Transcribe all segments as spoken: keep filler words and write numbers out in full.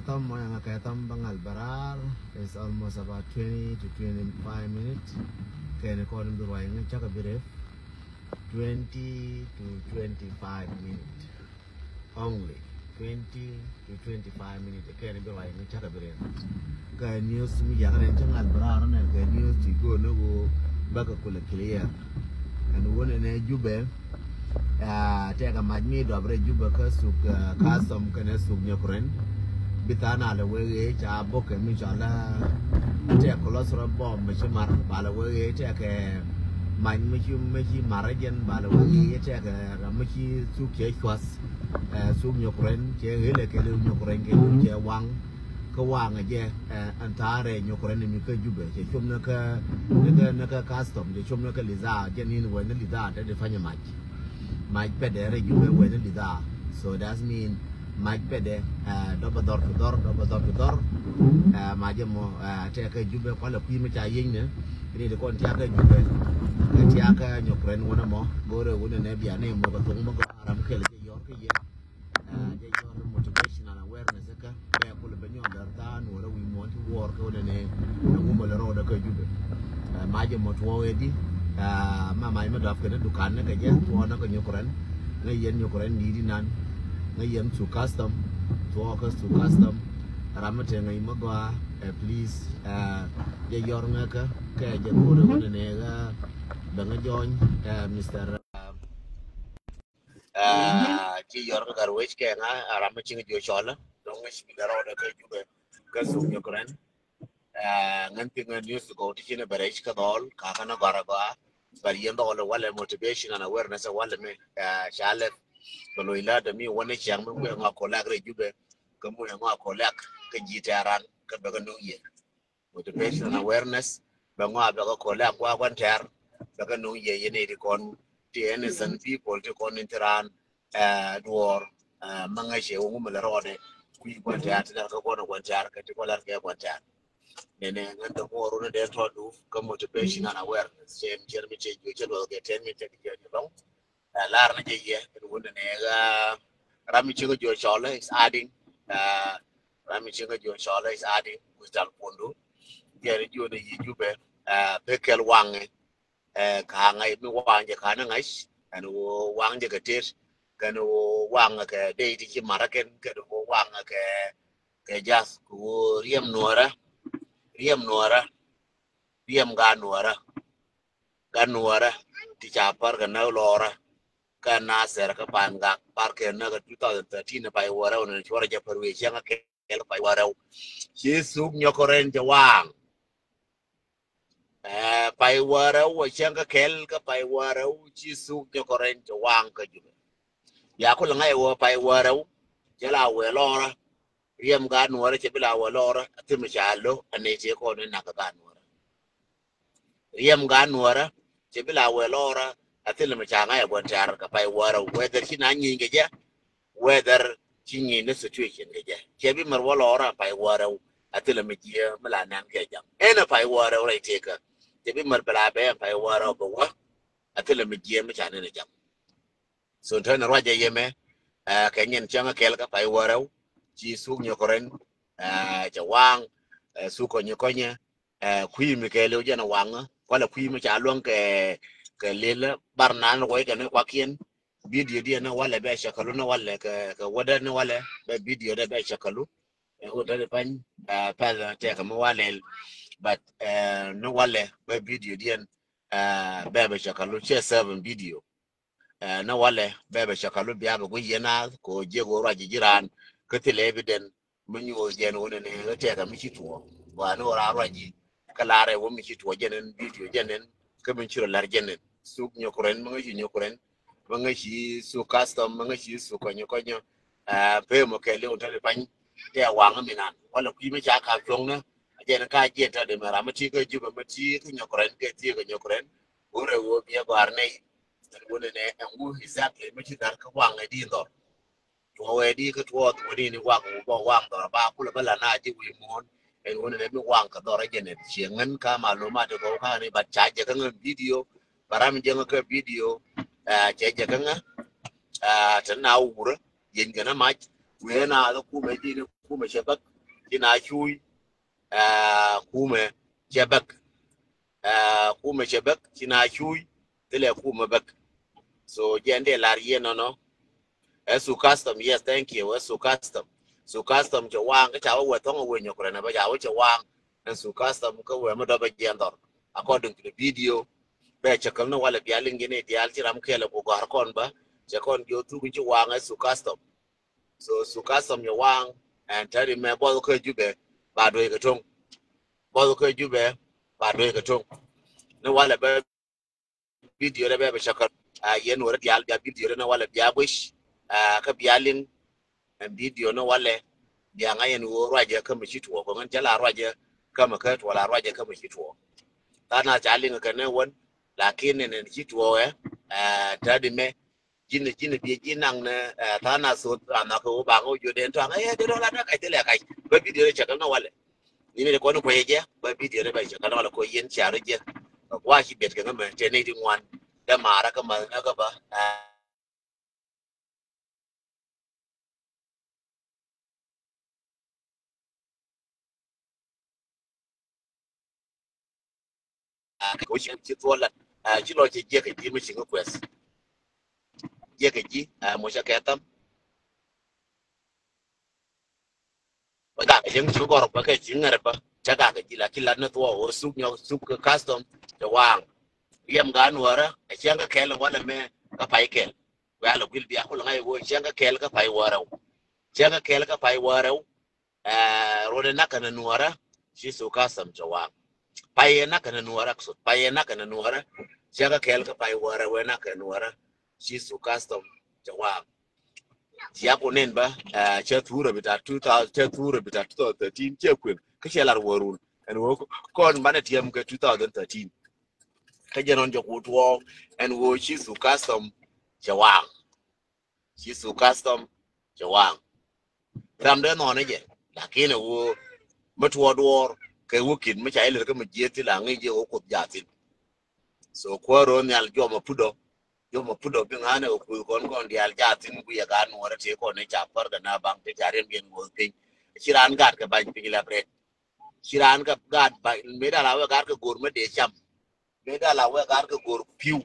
Thɔm mɔ yaŋa kɛ thɔm bä ŋal bä raar. It's almost about twenty to twenty-five minutes. Kɛn kɔn bi ruac ŋä cakɛ bi rep twenty to twenty-five minutes only. Twenty to twenty-five minutes kɛn bi ruac ŋä cakɛ bi rep. Kɛ news mi yaŋa nɛ cä ŋal bä raar nɛ kɛ news ti go̱o̱r ni ɣöö bä kɛ kulɛ clear. Ɛn wunɛ nɛ Jubɛ. Tɛkɛ mac mi dɔp rɛy Jubɛ kä thuk Kathɔm kɛnɛ thuk Nyɔkrɛn. Bi tha̱a̱ŋ a lɛ wee ɣee ca bok kɛ mi cɔal a tɛk cholesterol bomb mi ci mar ba lɛ wee ɣee tɛkɛ mac mi ci mi ci mar jɛn ba lɛ wee ɣee tɛkɛ ram mi ci thuk cɛ cuath. Thuk Nyɔkrɛn cɛ ɣee lɛ kɛ liw Nyɔkrɛn kɛ liw cɛ waŋ. Kä waŋɛ jɛ ɛn tha̱a̱ŋ rɛy Nyɔkrɛn mi kä Jubɛ cɛ com ni kä ni kä ni kä Kathɔm cɛ com ni kä Lidhaa jɛ nin wee ni Lidhaa te di panyɛ mac. Mac pɛdɛ rɛy Jubɛ wee ni Lidhaa. So that's mean mac pɛdɛ dɔpɛ dhɔr ti dhɔr dɔpɛ dhɔr ti dhɔr. Mac jɛ mɔ tɛkɛ Jubɛ kualɛ kui̱ mi ca yieny ni. Ri di kɔn tiakä Jubɛ kä tiakä Nyɔkrɛn wunɛ mɔ go̱rɛ wunɛ nɛ bia ni mɔ kɛ thoŋ mɔ gɔaa ram kɛl jɛ yɔr kä yɛ. Jɛ yɔr motivational awareness kä bɛ kulɛ bɛ nyɔk dɛr tha̱a̱ŋ nuɔrɛ wi̱i̱ muɔ̱ɔ̱n ti wuɔɔr kä wunɛ nɛ ɛŋu mɔ lɛ rɔɔdɛ kä Jubɛ. Mac jɛ mɔ tuɔɔk ɛ di ma mac mi dɔp kɛn dukan ni kɛ jɛ tuɔɔk ni kɛ Nyɔkrɛn. Ŋä yɛn Nyɔkrɛn ni di nan ŋä yɛn thuk Kathɔm tuɔɔk kä thuk Kathɔm. Ram mi te ŋäc mi gɔaa ɛ please jɛ yɔr ŋä kä kɛ jɛ go̱o̱rɛ wunɛ nɛ ɣä bɛ ŋä jɔny Mister Ci yɔr kä Gatwec kɛ ŋa a ram mi ciŋ jiö cɔl. Dɔŋ ŋäc mi dɛ rɔɔdɛ kä Jubɛ kä thuk Nyɔkrɛn. Ŋän piŋ ŋän news kɔ ti ci ni bɛ rɛc kä dhɔl ka kä ni gɔrɛ gɔaa. Bɛ yɛn dhɔl walɛ motivation and awareness walɛ mi ca lɛth. Bɛ loc la dɛ mi wä ni ciaŋ mi muɛ ŋɔ kolak rɛy Jubɛ kä muɛ ŋɔ kolak kä ji̱ tɛ̈ran kä bɛ kä nuŋ yɛ. Motivation and awareness bɛ ŋɔa bɛ kä kɔlɛ a kua kuan tɛr bɛ kä nuŋ yɛ yɛn iti kɔn ti innocent people ti kɔn in ti raan duɔɔr. Mä ŋäcɛ wä ŋumɛ lɛ rɔɔdɛ kui̱ kuan tɛr ti lɛr kä kɔn kuan tɛr kä ti kɔn lɛr kɛ kuan tɛr. Nɛnɛ ŋän dɛ muɔr wun dee tɔt du kä motivation and awareness cɛ mi cɛ mi cɛ juɛ cɛ luɔth kɛ ten mi cɛ ki jɛ lɔŋ. Lar ni jɛ yɛ in wun ni ram mi cieŋ jɔ cɔl is adding. Ram mi cieŋ jɔ cɔl is adding with tal pundu. Jɛ ni jɔ ni yi Jubɛ. Pe kɛl waŋ. Ka ŋa̱c mi waŋ jɛ ka ni ŋa̱c ɛn wo waŋ jɛ kɛ tet kɛn wo waŋ kɛ dee ti ci marä kɛn kɛn wo waŋ kɛ kɛ jath kɛ wo riɛm nuɔrä. Riɛm nuɔrä. Riɛm ga nuɔrä. Gat nuɔrä ti ca pär kɛ näk lɔrä. Kä Nasir kä Pangak pär kɛ näk kɛ two thousand thirteen pay wärä wä nɛ cuɔrɛ jɛ pär wi̱i̱ cäŋ kɛ kɛl pay wärä. Ci thuk nyɔk rɛn jɛ waŋ. Pay wärä wä cäŋ kɛ kɛl kä pay wärä ci thuk nyɔk rɛn jɛ waŋ kä Jubɛ. Ya kulɛ ŋa̱c wä pay wärä cɛ la wee lɔrä. Riɛm gat nuɔrä cɛ bi la wee lɔrä a thim ca lo a nɛ cɛ kɔn ni nak gat nuɔrä. Riɛm gat nuɔrä cɛ bi la wee lɔrä a thil mi ca ŋa̱c a guɔn tɛ̈r kɛ pay wärä whether ci na nyieny kɛ jɛ whether ci nyieny ni situation kɛ jɛ cɛ bi mär wä lɔrä a pay wärä a thil mi jiɛ mi la nɛn kɛ jam ɛn a pay wärä rɛy tekä cɛ bi mär bi la bɛ a pay wärä bɛ wä a thil mi jiɛ mi ca nɛn a jam. So tɛn ruacɛ yɛmɛ kɛ nyin cäŋ kɛl kä pay wärä ci thuk nyɔk rɛn cɛ waŋ thuk kɔnyɛ kɔnyɛ. Kui̱ mi kɛ liw jɛn waŋä kualɛ kui̱ mi ca luäŋ kɛ kɛ lil bar nan ruɔy kɛ ni kuakiɛn. Video diɛ ni walɛ bɛ cɛ kälu ni walɛ kɛ kɛ wädä ni walɛ bɛ video dɛ bɛ cɛ kälu. Ɛ wä dɛ pany pɛl tɛk mi walɛ but ni walɛ bɛ video diɛn bɛ bɛ cɛ kälu cɛ seven video. Ni walɛ bɛ bɛ cɛ kälu bia bɛ guic yɛn a ko jiɛk wä ruac ji̱ ji̱ raan kä thilɛ evident. Mi nyuɔth jɛn wä nɛnɛ kä tɛkɛ mi ci tuɔɔ wa ni wä raan ruac ji̱ kä laarɛ wä mi ci tuɔɔ jɛn ɛn video jɛn ɛn kä mi ci rɔ lar jɛn ɛn thuk nyɔk rɛn mi ŋäc ci nyɔk rɛn mi ŋäc ci thuk custom mi ŋäc ci thuk kɔnyɔ kɔnyɔ. Pee mɔ kɛl liw tɛn pany tɛ waŋ mi nan walɛ kui̱ mi ca kap cuɔ̱ŋ ni. Jɛn ka jiɛn tɛ di mɛ ram mi ti kä Jubɛ mi ti kä nyɔk rɛn kɛ ti kä nyɔk rɛn. Wä rɛ wä biɛ gɔ̱a̱r nɛy. Wä nɛnɛ ɛn wä exactly mi ci dhar kä waŋ ɛ di dhɔr. Tuɔɔk wee di kä tuɔɔk wee di ni waŋ wä bä waŋ dhɔr ba kulɛ bä la na ji̱ wi̱i̱ muɔ̱ɔ̱n. Ɛn wä nɛnɛ mi waŋ kɛ dhɔr ɛ jɛn ɛ ciɛ ŋän ka malumat ɛ gɔw ka ni but ca jɛ kä ŋän video. Ba ram jɛ ŋä kä video. Cɛ jɛ kä ŋä. Tɛ na wurä yɛn kɛ na mac wee na kä kumɛ di ni kumɛ cɛ bäk. Ci na cuuc, ɛ, kumɛ cɛ bäk. Ɛ, kumɛ cɛ bäk, ci na cuuc, thilɛ kumɛ bäk. So, jɛn dee lar yɛn nɔnɔ. Ɛ Su Custom, yes, thank you. Ɛ Su Custom. Su Custom cɛ waŋ, kä ca wä wä thɔŋ wä nyɔk rɛn, bä ca wä cɛ waŋ. Ɛ Su Custom, kä wä mi dɔbɛ jɛn dhɔr. According to the video, bɛ cɛ käl ni walɛ bia liŋ yɛn i̱ diaal ci ram kɛl ɛ ku gɔ̱r kɔn bä. Cɛ kɔn jiɔ thuk in ci waŋ ɛ Su Custom. So, Su Custom cɛ waŋ, ɛn tɛri mɛ buɔth kä Jubɛ, ba duɔy kɛ toŋ. Buɔth kä Jubɛ, ba duɔy kɛ toŋ. Ni walɛ bɛ video dɛ bɛ bɛ cakar. A yɛn wä rɛ diaal bia video dɛ ni walɛ bia guic. A kä bia liŋ, ɛn video ni walɛ bia ŋa̱c yɛn wä ruacɛ kä mi ci tuɔɔk. Kɛ ŋän cɛ la ruacɛ kä mi kä tuɔɔk la ruacɛ kä mi ci tuɔɔk. Tha na ca liŋ kɛ ni wän, lakin ni ni ci tuɔɔk ɛ, ɛ, tɛri mɛ, ji̱n, ji̱n bi ji̱ naŋ ni, ɛ, tha̱a̱ŋ na thot, a nhɔk kɛ wä baŋ wä jiö den tɔaŋ, ɛ, den rɔl a na kac thilɛ kac. Bä video ni cɛ kɛ nɔ walɛ. Ni mi ni kɔn kuecɛ jɛ, bä video ni bɛ cɛ kɛ nɔ walɛ kɔ yɛn cia rɔ jɛ. Kɛ kua ci bet kɛ ŋä mɛ, tɛ ni ti ŋuan. Dɛ marä kä math nä kä bä, ɛ. A, kɛ wä ci, ci thuɔl lat. A, ci lɔ ci jiɛk kɛ ji̱ mi ci ŋä kuɛth. Jiɛk kɛ ji̱, a, mɔ cɛ kɛ tham. Bä gak kɛ cieŋ ci gɔr bä kɛ cieŋ ŋɛr bä. Cɛ gak kɛ ji̱ la ki lat ni thuɔk wä thuk nyɔk thuk kɛ custom cɛ waŋ. Riɛm ga nuɔrä, a cieŋ kɛ kɛl walɛ mɛ kɛ pay kɛl. Wɛ a lɛ guil bia kulɛ ŋa̱c wä cieŋ kɛ kɛl kɛ pay wä rɛw. Cieŋ kɛ kɛl kɛ pay wä rɛw. Ɛ, ruɔdɛ nak kɛn nuɔrä, ci Su Custom cɛ waŋ. Payɛ nak kɛn nuɔrä, kusot, payɛ nak kɛn nuɔrä. Cɛ kɛ kɛɛl kä pay wärä wee nak kɛn nuɔrä, ci Su Custom cɛ waŋ. Cia ku nen bä, ɛ, cɛ thurä bita two thousand, cɛ thurä bita two thousand thirteen, cɛ kueŋ, kä cɛ lar wärun. Ɛn wä kɔn banɛ tiɛm kɛ two thousand thirteen. Kä jɛ nɔn jɛ ku tuɔɔk, ɛn wä ci Su Custom cɛ waŋ. Ci Su Custom cɛ waŋ. Ram dee nhɔn ni jɛ, lakin ɛ woo mi tuɔɔk duɔɔr kɛ wä kit mi ca ilɛr kä mi jiɛth ti la ŋi̱i̱c jɛ wä Kuoth jathin. So kuäär ro̱o̱ nhial jɔmɔ put ɔ, jɔmɔ put ɔ bi ŋa̱n ɛ wä kuth kɔn kɔn diaal jathin ku yɛ gaat nuɔrɛ tëë kɔn ni ca pär kɛ na baŋ ti ca riɛm yɛn wä piny. Ci raan gaat kɛ bany piny lɛp rɛt. Ci raan kɛ gaat ba, mëë dal a wee gaat kɛ go̱o̱r mä dee cam. Mëë dal a wee gaat kɛ go̱o̱r pi̱w.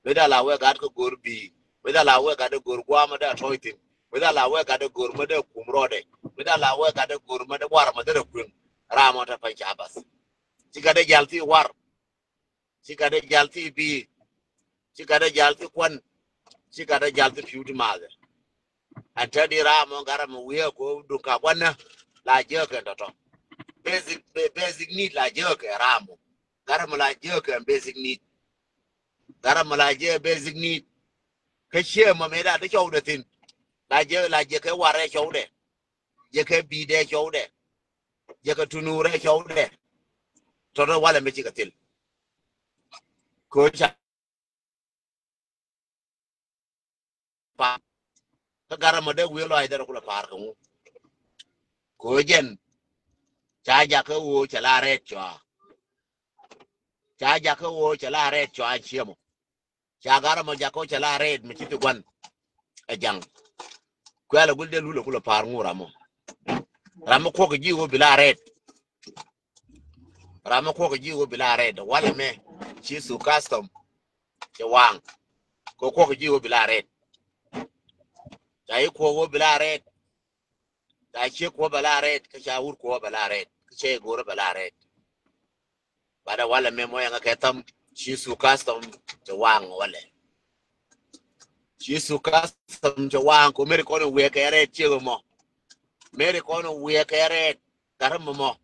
Mëë dal a wee gaat kɛ go̱o̱r bi̱i̱. Mëë dal a wee gaat kɛ go̱o̱r gua̱a̱ mä dee a tɔ̱ɔ̱c thi̱n. Mëë dal a wee gaat kɛ go̱o̱r mä dee kum rɔɔdɛ. Mëë dal a wee gaat kɛ go̱o̱r mä dee war mä dee rɛ kueŋ. Ram ɔ te pany ca bath. Ci gat dee jal thi war. Ci gat dee jal thi bi̱i̱. Ci gat dee jal thi kuän. Ci gat dee jal thi pi̱w ti maathɛ. Ɛn te di ram ɔ gat ram ɔ wiee ko duŋ ka gua̱nä la jiääk kɛ tɔ̱tɔ̱. Basic, ba-, basic need la jiääk kɛ ram ɔ. Gat ram ɔ la jiääk kɛ basic need. Gat ram ɔ la jiääk basic need. Kä ciɛ mɔ mëë da ti cɔwdɛ thi̱n. La jiääk, la jiääk kɛ warɛ cɔwdɛ. Jiääk kɛ bi̱i̱dɛ cɔwdɛ. Jiääk kɛ tunurɛ cɔwdɛ. Tɔ̱tɔ̱ walɛ mi cikɛ thil. Ko̱ ca pa̱a̱r. Kä gat ram ɔ dee wi̱i̱ lɔac dee rɔ kulɛ pa̱a̱r kɛ ŋu. Ko̱ jɛn ca jakä ɣöö cɛ la rɛɛt cɔaa. Ca jakä ɣöö cɛ la rɛɛt cɔaa ciɛ mɔ. Ca gat ram ɔ jakä ɣöö cɛ la rɛɛt mi ci ti gua̱n. Ɛ jaŋ. Kuɛ la gul dee lul ɛ kulɛ pa̱a̱r ŋu ram ɔ. Ram mi kuɔk ji̱ ɣöö bi la rɛɛt. Ram mi kuɔk ji̱ ɣöö bi la rɛɛt. Walɛ mɛ ci Su Custom cɛ waŋ. Kɛ kuɔk ji̱ ɣöö bi la rɛɛt. Ca i̱ kuɔk ɣöö bi la rɛɛt. Ca ciek kuɔk bɛ la rɛɛt. Kä ca wur kuɔk bɛ la rɛɛt. Kä cɛ i̱ go̱o̱r bɛ la rɛɛt. Badɛ walɛ mɛ mɔ yɛn kɛ tham ci Su Custom cɛ waŋ walɛ. Ci Su Custom cɛ waŋ ko meri kɔn wiɛ kɛ rɛɛt ciek mɔ. Meri kɔn wiɛ kɛ rɛɛt gat ram mɔ.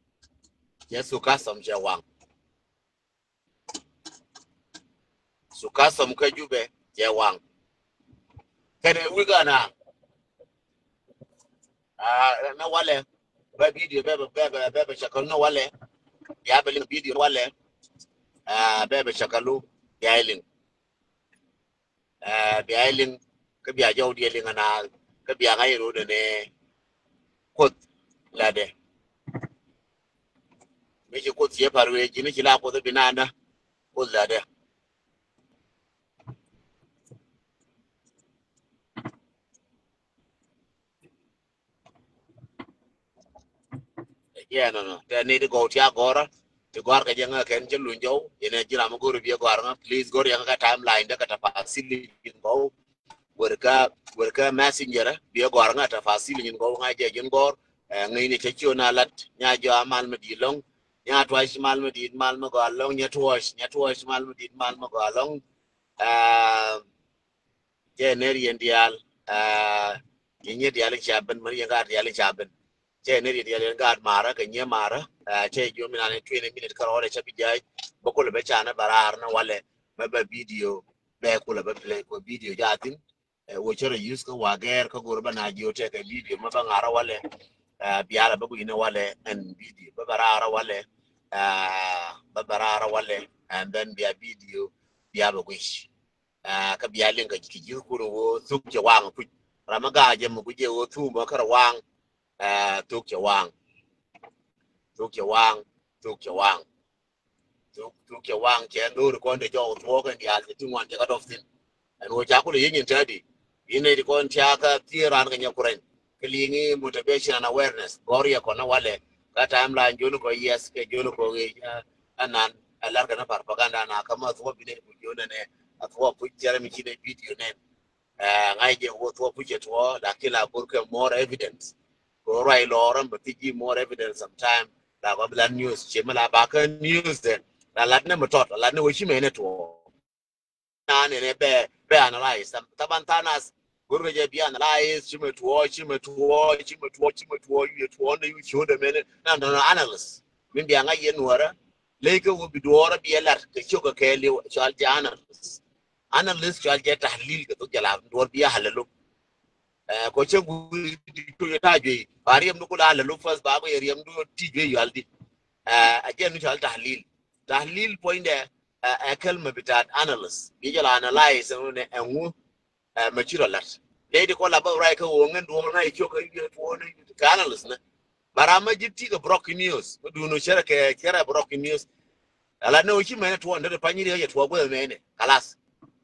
Cɛ Su Custom cɛ waŋ. Su Custom kä Jubɛ cɛ waŋ. Kɛnɛ wik ana. Aa, na walɛ. Bɛ video bɛ, bɛ, bɛ, bɛ, bɛ cakal na walɛ. Ya bɛ liŋ video walɛ. Aa, bɛ, bɛ cakal lu. Ya liŋ. Aa, bia liŋ, kä bia jɔw diɛ liŋ ana, kä bia ŋa̱c rot ɛnɛ Kuoth latdɛ. Mi ci Kuoth ciɛ pa̱r wee ji̱n ci la Kuoth bi nanda Kuoth latdɛ. Yeah, no, no. Tɛ ni ti gɔw tia gɔra. Ti gɔr kɛ jɛ ŋa kɛn jɛ luny jɔw. Yɛn ɛ jiram gɔr biɛ gɔr ŋa. Please gɔr yɛn ŋa kɛ timeline dɛ kɛ tafasil in gɔw. Wɛr kɛ, wɛr kɛ messenger biɛ gɔr ŋa tafasil in gɔw ŋa jɛ jin gɔr. Ŋa ini cɛ cio na lat. Nya jɔ a mal mi di lɔŋ. Nya tuac mal mi di mal mi gɔr lɔŋ. Nya tuac, nya tuac mal mi di mal mi gɔr lɔŋ. Jɛ ner yɛn dial. Yɛn nyɛ dial in ca ben, mɛn yɛn gaat dial in ca ben. Cɛ ni riet yɛl in gaat marä kɛ nyiɛ marä. Cɛ jiö mi nan in twenty minute kärɔɔdɛ cɛ bi jääc. Bä kulɛ bä canɛ bä raar ni walɛ mɛ bä video. Bɛ kulɛ bä play kɛ video jathin. Wä cɛ rɛ use kä wa gɛɛr kä go̱r bä na jiö tɛ kɛ video mɛ bä ŋarä walɛ. Biarɛ bä gui̱n ni walɛ ɛn video bä bä raar walɛ. Bä bä raar walɛ and then bia video bia bä guic. Kä bia liŋ kɛ ki ji̱ kun wä thuk cɛ waŋ kuc. Ram mi ga̱a̱ jɛ mi kuc jɛ wä thuk mɔ kärɛ waŋ. Thuk cɛ waŋ. Thuk cɛ waŋ. Thuk cɛ waŋ. Thuk, thuk cɛ waŋ cɛ ndori kɔn te jɔk thuɔk ɛn diaal cɛ ti ŋuan cɛ kä dɔf thin. Ɛn wä ca kulɛ yieny in tɛdi. Yin nɛ ti kɔn tiakä thiee ran kɛ nyɛ kurɛn. Kɛ liŋi motivation and awareness. Gɔr yɛ kɔn na walɛ. Kä timeline joni kɔ yes kɛ joni kɔ ɣec. Anan a lar kɛ na propaganda na kä ma thuɔk bi nɛ ku joni nɛ. A thuɔk puc tiɛrɛ mi ci nɛ video nɛ. Ŋa̱c jɛ wä thuɔk puc cɛ tuɔ lakin la gor kɛ more evidence. Kɛ ruac lɔɔrä mɛ thiec ji̱ more evidence sometime. La kɔ bi la news cɛ mi la ba kä news dɛ. La lat nɛ mi tɔt la lat nɛ wä ci mɛ nɛ tuɔ. Na nɛ nɛ bɛ bɛ analyze. Taban thanas gor kɛ jɛ bi analyze ci mɛ tuɔ ci mɛ tuɔ ci mɛ tuɔ ci mɛ tuɔ yu tuɔ nɛ yu ci wä dɛ mɛ nɛ na nɔ analyst. Min bia ŋa̱c yɛ nuɔrä. Ley kä wä bi duɔɔrä bi ɛ lat kɛ ciök kɛ kɛɛliw cɔal jɛ analyst. Analyst cɔal jɛ tahlil kɛ thok jɛ la duɔr bi a halalu. Kɔ cɛ gu di to yɛ ta jwe ba riɛm du kula halalu first ba ko yɛ riɛm du ti jwe yɔal di. A jɛ nu cɔal tahlil. Tahlil point dɛ ɛ kɛl mɛ bitat analyst bi jɛ la analyze ne ɛŋu. Mɛ ci rɔ lat ley di kɔ la bä rai kä wä ŋen duɔr ŋa icio kä yɛ tuɔ ne kɛ analyst ne. Bara mɛ jit ti kɛ broken news mɛ dunu cɛrɛ kɛ cɛrɛ broken news. Ala ne wä ci mɛn tuɔ ndɛ panyi ri yɛ tuɔ gwɛ mɛn kalas.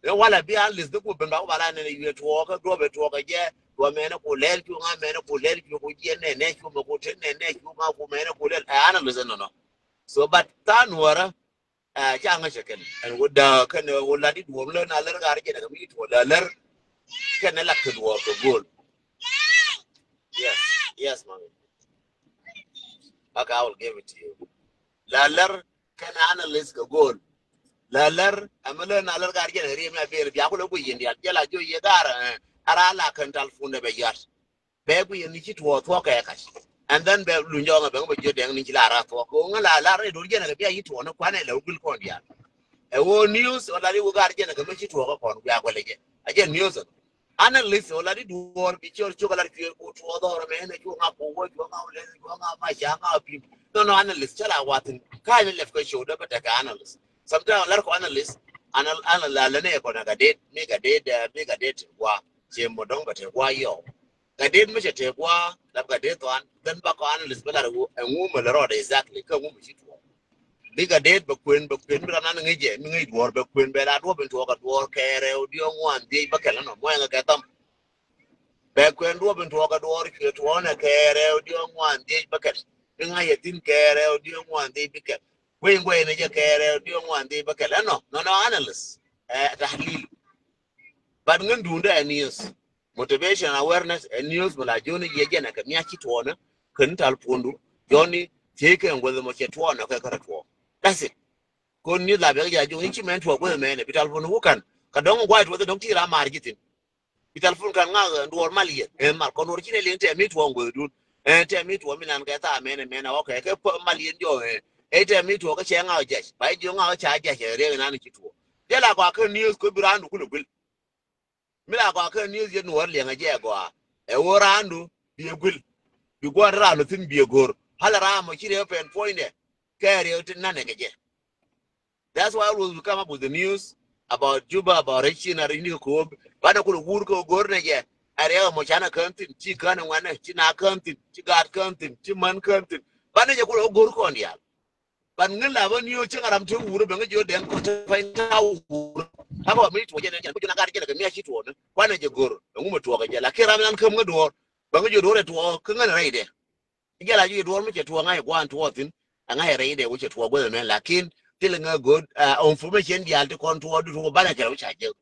Ne wala bi analyst de ku ben ba ku bala ne yɛ tuɔ kä duɔ bɛ tuɔ kä jɛ duɔ mɛn ku lɛl cu ŋa mɛn ku lɛl cu ku jɛ ne ne cu mɛ ku te ne ne cu ŋa ku mɛn ku lɛl ɛ analyst nɔ nɔ. So but than wara. Ca ŋäcä kɛn ɛn wä dääk kɛn wä lat i̱ duɔ̱ɔ̱r lär na lär ɣaar jɛn ɛ kɛ mi tuɔɔk lär lär. Kɛn ɛ lat kɛ duɔ̱ɔ̱r kɛ go̱o̱l. Yes, yes, mommy. Okay, I will give it to you. Lär lär kɛn analyst kɛ go̱o̱l. Lär lär ɛmɛ lär na lär ɣaar jɛn ɛ riɛm ya ben bia kulɛ guiy yɛn diaal jɛ la jiɔ yɛ gaar ɛ ara la kɛn tal fun dɛ bɛ yɔ̱a̱t. Bɛ guiy ni ci tuɔɔk thuɔɔk kɛ kac. And then bɛ luny jɔɔŋ ɛ bɛ ŋä bɛ jiö dɛŋ ni ci la ra thuɔɔk kɛ ŋä la la rɛ do̱r jɛn ɛ kɛ bia yi tuɔɔk ni kuanɛ lɛ wä guil kɔn diaal. Ɛ wä news ɔ la ri wä gar jɛn ɛ kɛ mɛ ci tuɔɔk ɛ kɔn bia guɛlɛ jɛ a jɛn news ɛ. Analyst ɔ la ri duɔɔr bi ciör ciök ɛ la ri cuëër ku tuɔɔk dhɔr mɛ ɛn ɛ cuɔ ŋa ku wä cuɔ ŋa wä lɛ cuɔ ŋa ma ca ŋa pim. No no analyst cä la wathin ka̱ny ni lɛp kɛ show dee bɛ tekɛ analyst. Sometimes lar kɔ analyst. Anal anal la lɛ ni ɛ kɔn ɛ kɛ det mi kɛ det mi kɛ det gua. Cɛ mɔ dɔŋ bɛ te gua yɔɔ. Kɛ det mi cɛ tëë gua̱a̱ dap kɛ det thuan then bakɔ analyst bä lar ɛŋu mi lɛ rɔɔdɛ exactly kä ɛŋu mi ci tuɔɔk. Bikɛ det bɛ kuën bɛ kuën mi ran an ŋi̱cɛ mi ŋi̱c duɔ̱ɔ̱r bɛ kuën bɛ la duɔ̱ɔ̱p in tuɔɔk kɛ duɔ̱ɔ̱r kɛɛrɛ odiɔ̱ŋ wan dhiec bä kɛl ɛnɔ muɔ̱ɛŋ kɛ thäm. Bɛ kuën duɔ̱ɔ̱p in tuɔɔk kɛ duɔ̱ɔ̱r cuɛ tuɔɔnɛ kɛɛrɛ odiɔ̱ŋ wan dhiec bä kɛl. Mi ŋa̱c yɛ thi̱n kɛɛrɛ odiɔ̱ŋ wan dhiec bä kɛl. Guey in guey in jɛ kɛɛrɛ odiɔ̱ŋ wan dhiec bä kɛl ɛnɔ nɔnɔ analyst. Ɛ tahlil. But ŋän duundä ɛ news. Motivation awareness ɛ news mi la joni yɛ jɛn ɛ kɛ mia ci tuɔɔnä kän tal puɔndu joni thiec kɛ ŋueth mɔ cɛ tuɔɔnä kɛ kärɛ tuɔɔk. That's it. Kon news la bɛ kɛ ja joni ci mɛn tuɔɔk gueth mɛn ɛ bi tal puɔndu wä kan kɛ dɔŋ guay tuɔɔk dɔŋ ti ra maar ji̱ thin. Bi tal puɔndu kan ŋa̱ duɔɔr mal yɛ ɛ mal kɔn wä ci nɛ liŋ tɛ mi tuɔɔk gueth dun ɛ tɛ mi tuɔɔk mi nan kɛ thaa mɛn ɛ mɛn ɛ wä kɛ kɛ mal yɛn jɔ ɛ ɛ tɛ mi tuɔɔk kɛ cɛ ŋa̱ jɛc ba jɛ ŋa̱ ca jɛc ɛ riɛk nan ci tuɔɔk. Jɛ la kɔ a kä news kɛ bi raandu kulɛ guil. Mi la gɔaa kä news yet nuɔɔr liɛŋɛ jɛ gɔaa ɛ ɣöö raandu biɛ guil. Bi gua̱a̱r ti raan lɔ thi̱n biɛ go̱r ɣa̱lɛ raan mɔ ci riɛk pɛn puɔ̱nydɛ. Kɛ riɛk ti nanɛ kɛ jɛ. That's why always we come up with the news about Juba, about rɛy ci na rɛy ni kɛ ko̱o̱p banɛ kulɛ wuur kɛ go̱r nɛ jɛ. Ɛ riɛk mɔ canɛ kään thi̱n ci kään ɛ ŋuɛnɛ ci na kään thi̱n ci gaat kään thi̱n ci män kään thi̱n. Banɛ jɛ kulɛ wä go̱r kɔn diaal. Ban ŋän la bä niyo cäŋ ram te wurä bɛ ŋä jiö dɛŋ kɔ te pany ta wurä. Aka wa mi tuɔ jɛ nɛ jɛ ko jɛ na gar jɛ na kɛ mi a ci tuɔ nɛ. Kwanɛ jɛ gor. Ɛŋu mɛ tuɔ kɛ jɛ la kɛ ram nan käm ŋä duɔr. Bɛ ŋä jiö duɔr ɛ tuɔ kä ŋän rɛy dɛ. Jɛ la ji̱ duɔ̱ɔ̱r mi cɛ tuɔɔk ŋa̱c gua̱a̱n tuɔɔk thi̱n. Ɛ ŋa̱c rɛy dee wä cɛ tuɔɔk guäth ɛmɛ, lakin thilɛ ŋä go̱o̱d, uh, information diaal ti kɔn tuɔɔk di tuɔɔk banɛ kɛ rɛw ca jek.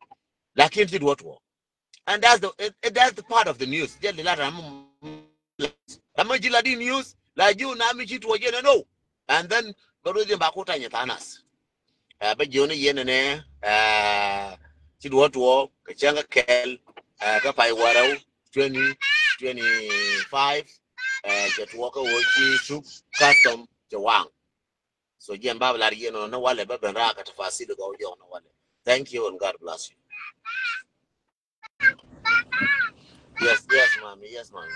Lakin ti duɔ̱ɔ̱r tuɔɔk. And that's the, it, it, that's the part of the news. Jɛ li la ram ram mi ji̱ la di news la ji̱ na mi ci tuɔɔk jɛ nɛ no. And then bɛ ruth in ba ku tany thanas. Ɛ bɛ ji̱ ni yɛn nɛ, ɛ, ci duɔ̱ɔ̱r tuɔɔk kɛ cɛŋ kɛ kɛl, ɛ, kɛ pay wärɛw twenty twenty-five, ɛ, cɛ tuɔɔk kä wä ci suk custom cɛ waŋ. So jiɛn ba bɛ lar yɛn nɔ ni walɛ bɛ ben raak kɛ tafasili gɔw jɔk ni walɛ. Thank you and God bless you. Yes, yes, mommy, yes, mommy.